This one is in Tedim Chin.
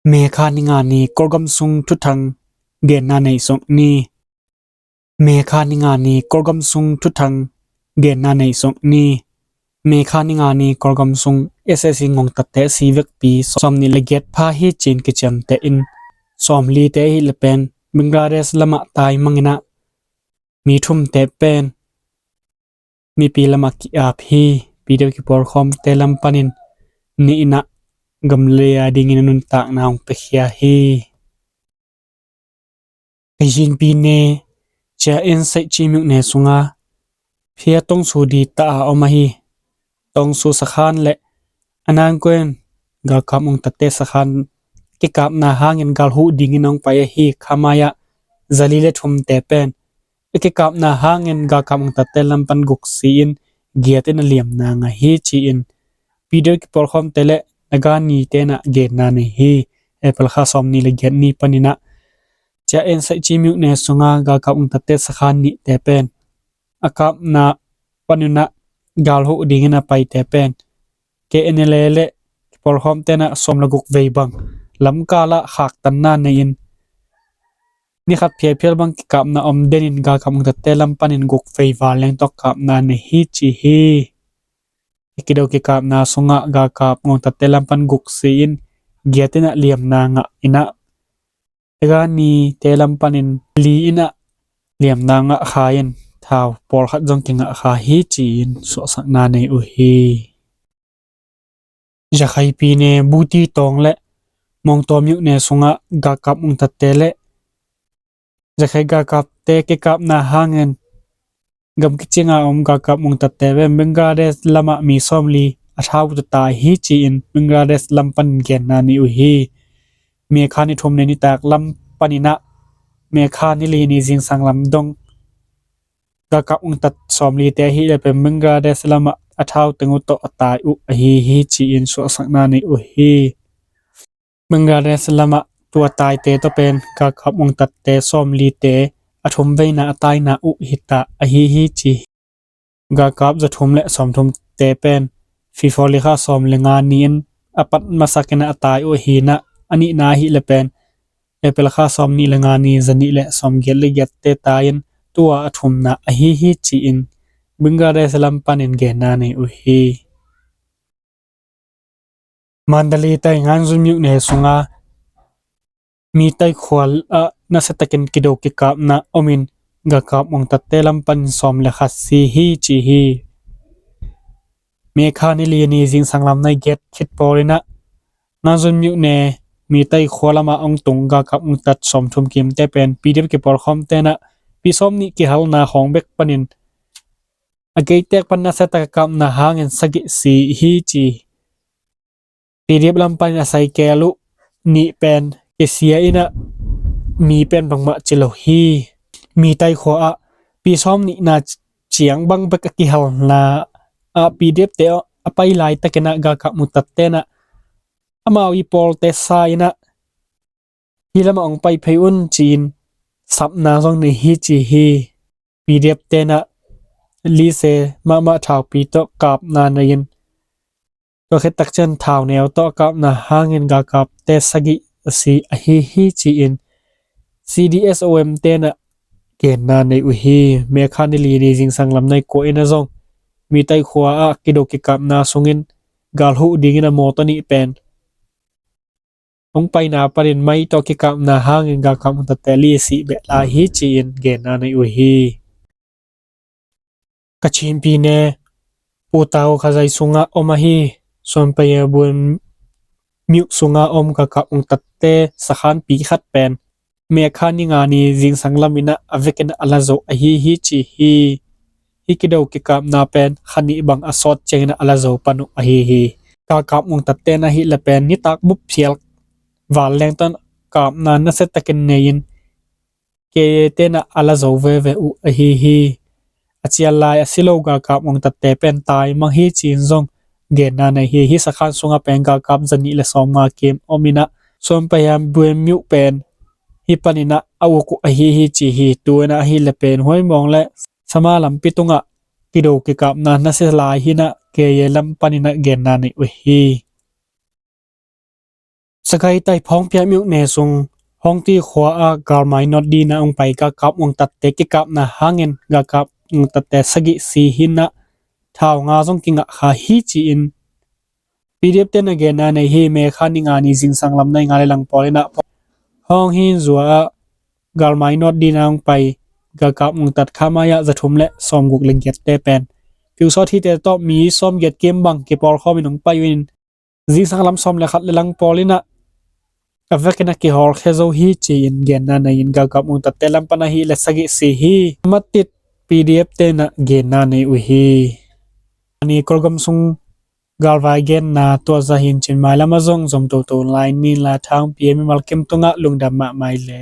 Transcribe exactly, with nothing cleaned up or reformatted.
Mekha ni nga ni Kawlgam sung thuthang genna nei sawk ni. Mekha ni nga ni Kawlgam sung thuthang genna nei sawk ni. Mekha ni nga ni Kawlgam sung S A C ngongtatte si vekpi sawmnih le giat pha hi ci-in kiciamteh in, sawmlite ahih le pen Bangladesh lamah tai manginah mi thumte pen mipi lamah ki-ap hi. P D F kipawlkhawmte lam panin nih inah gamlei a dingin a nuntakna hong piakhia hi. Kayin pi ne, Cia En Saih Ci myuk ne sunga phia tongsu di ta a om ahi. Tongsu sakhan le a nangkuen galkap ngongtatte sakhan kikapna hangin galhuh dingin hong pai ahi. Khamai ah zali le thumte pen i kikapna hangin galkap ngongtatte lam pan guk si-in giat in a liamna ngah hi ci-in P D F kipawlkhawmte le Naga nite inah genna nei hi. April kha sawmnih le giat ni paninah Cia En Saih Ci myuk ne sunga galkap ngongtatte sakhan nihte pen a kapna paninah galhuh dingin a paite pen K N L A le kipawlkhawmte inah sawm le guk vei bang lamkal ah khaktanna nei-in, ni khat phialphial bang kikapna om denin galkap ngongtatte lam panin guk vei val leng tawh kapna nei hi ci hi. I kido kikapna sungah galkap ngongtatte lam pan guk si-in giat inah liamna ngah inah Naga nite lam panin li inah liamna ngah kha in thau pawlkhat zong kingah kha hi ci-in suahsakna nei uh hi. Zakhai pi ne Buti Tawng le Mawngtaw myuk ne sungah galkap ngongtatte le Zakhai galkapte kikapna hangin gam kicing a om galkap ngongtatte pen Bangladesh lamah mi sawmli a thau tua tai hi ci-in Bangladesh lam panin genna nei uh hi. Mekha ni thum ne nitak lam paninah Mekha ni li ni zingsang lam dong galkap ngongtat sawmlite ahih le pen Bangladesh lamah a thau teng uh tawh a tai uh ahi hi ci-in suahsakna nei uh hi. Bangladesh lamah tua taite tawh pen galkap ngongtatte sawmlite a thum veina a taina uh hita ahi hi ci hi. Galkap za thum le sawmthumte pen February kha sawm le nga ni-in a pat masak inah a tai uh ahi inah a nihna ahih le pen April kha sawmnih le nga ni zanih le sawmgiat le giatte tai-in tua a thumna ahi hi ci-in Bangladesh lam panin genna nei uh hi. Mandalay tai Nganzun myuk ne sunga Mitai khua ah nasiatakin kido kikapna omin galkap ngongtatte lam panin sawm le khat si hi ci hi. Mekha ni li ni zingsang lam nai giat khit pawl inah Nganzun myuk ne Mitai khua lamah hong tung galkap ngongtat sawmthum kimte pen P D F kipawlkhawmte inah pi sawmnih kihalna khawng bek panin a geitek pan nasiatak a kapna hangin sagih si hi ci. P D F lam panin a saikel uh nih pen kisia inah mi pen bangmah ci lo hi. Mitai khua ah pi sawmnihna ciang bang bek a kihalna ah P D F te a pai laitakin ah galkap ngongtatte inah amau i pawlte sa inah hih lamah hong pai phei un ci-in sapna zong nei hi ci hi. P D F te inah lise mahmah thaupi tawh kapna nei-in tua khit takciang thau neu tawh a kapna hangin galkapte sagih a si ahi hi ci-in C D S O M te inah genna nei uh hi. Mekha ni li ni zingsang lam nai kua inah zong Mitai khua ah kido kikapna sungin galhuh dingin a mawtaw nih pen hong paina panin mai tawh kikapna hangin galkap ngongtatte li sih beh lai hi ci-in genna nei uh hi. Kachin pi ne Putau khazai sungah om ahi Suanpaya Buan myuk sungah om galkap ngongtatte sakhanpi khat pen Mekha ni nga ni zingsang lam inah a vekin a la zo ahi hi ci hi. Hih kido kikapna pen kha nih bang a sawt ciangin a la zo pan uh ahi hi. Galkap ngongtatte inah hih le pen nitak bup phial val lengton kapna nasiatakin nei-in K A te inah a la zo veve uh ahi hi. A cial lai a si lo galkap ngongtatte pen tai mang hi ci-in zong genna nei hi. Hih sakhan sungah pen galkap zanih le sawmnga kim om inah Suanpaya Buan myuk pen hih pan inah a uk uh ahi hi ci hi. Tu inah ahi le pen huaimawng le Sama lampi tungah kido kikapna nasia lai hi inah K A lam pan inah genna nei uh hi. Sagaing taiphawng piakmi uk ne sung Hongti khua ah galmai nawt dina ung pai galkap ungtatte kikapna hangin galkap ungtatte sagih si hinah thau nga zong kingah kha hi ci-in P D F te na genna nei hi. May kha ni nga ni zingsang lam nai nga le lang pawl inah Hong Hin zua ah galmai nawt dina ung pai galkap ungtat kha mai ah zathum le sawmguk le giatte pen piusawt hite tawh mi sawmgiat kim bang kipawlkhawm in ung pai uh in zingsang lam sawm le khat le lang pawl inah a vekin a kihawlkhia zo hi ci-in genna nei in galkap ungtatte lam pan ahi le sagih si hi. Matit P D F te na genna nei uh hi. Ani Kawlgam sung galvai genna tua zahin cin mailam a zong zom toto lai nin la thang P M i malkim tungah lungdam mahmai le